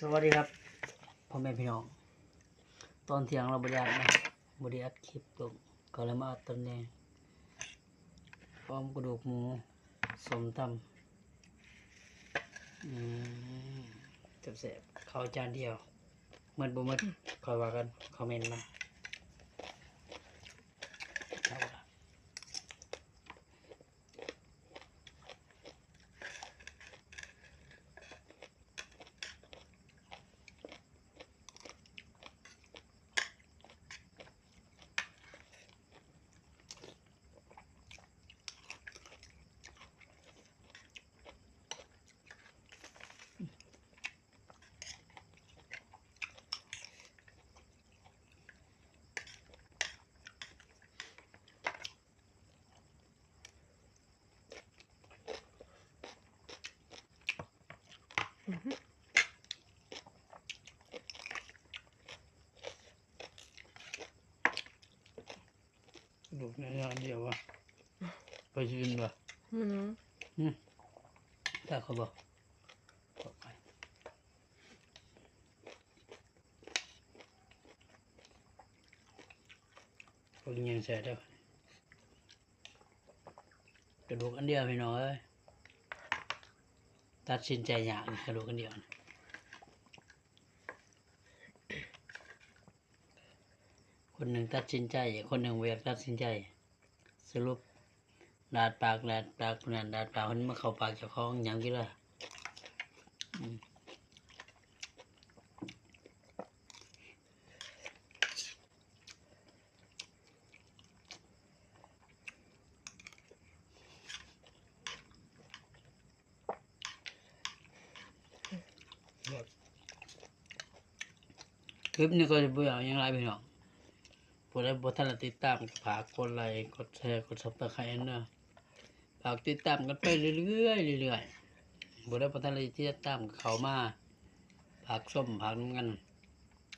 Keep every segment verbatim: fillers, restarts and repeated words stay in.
สวัสดีครับพ่อแม่พี่น้อง ตอนเที่ยงเราบ่ได้อัดนะ บ่ได้อัดคลิปลง ก็เลยมาอัดตอนแลง พร้อมกระดูกหมู ส้มตำ อืม แซ่บๆ ข้าวจานเดียว หมดบ่หมด ค่อยว่ากัน คอมเมนต์มา เอาล่ะ ดูกในอย่างเดียววะ ไปยืนวะ อืม อืม ถ้าเขาบอก บอกไป คนยังแซ่บเด้อ กระดูกอันเดียวพี่น้องเอ้ย ตัดสินใจยากเลยกระดูกอันเดียวนะ คนหนึ่งตัดสินใจ คนหนึ่งบ่อยากตัดสินใจ สรุป ดาดปาก ดาดปาก นั่น ดาดปาก มันมาเข้าปากเจ้าของ หยังอยู่ล่ะ อืม คลิปนี้ก็จะบ่อยากหยังหลายพี่น้อง ผู้ใดบ่ทันได้ติดตามก็ฝากกดไลค์ กดแชร์ กด Subscribe เด้อ ฝากติดตามกันไปเรื่อยๆ เรื่อยๆ ผู้ใดบ่ทันได้ติดตามก็เข้ามา ฝากชม ฝากนำกัน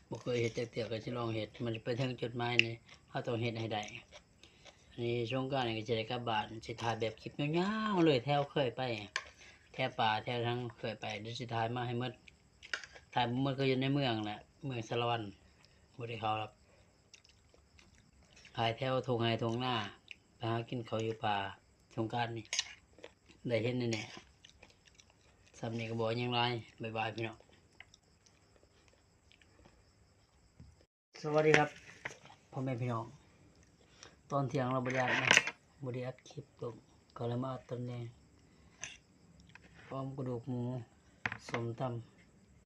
บ่เคยเฮ็ดจักเทื่อก็สิลองเฮ็ด มันไปถึงจุดหมายนี่ เฮาต้องเฮ็ดให้ได้ อันนี้สงกรานต์นี่ก็สิได้กลับบ้าน สิถ่ายแบบคลิปยาวๆ เลย แถวเคยไป แถวป่า แถวทางเคยไป เดี๋ยวสิถ่ายมาให้หมด ถ่ายบ่หมดก็อยู่ในเมืองแหละ เมืองสารวัตร บ่ได้เข้าหรอก ถ่ายแถวทุ่งไร่ทุ่งนา ไปหากินข้าวอยู่ป่า สงกรานต์นี่ ได้เห็นแน่ๆ ส่ำนี้ก็บ่หยังหลาย บ๊ายบายพี่น้อง สวัสดีครับ พ่อแม่พี่น้อง ตอนเที่ยงเราบ่ได้อัดนะ บ่ได้อัดคลิปลง ก็เลยมาอัดตอนแลง พร้อมกระดูกหมู ส้มตำ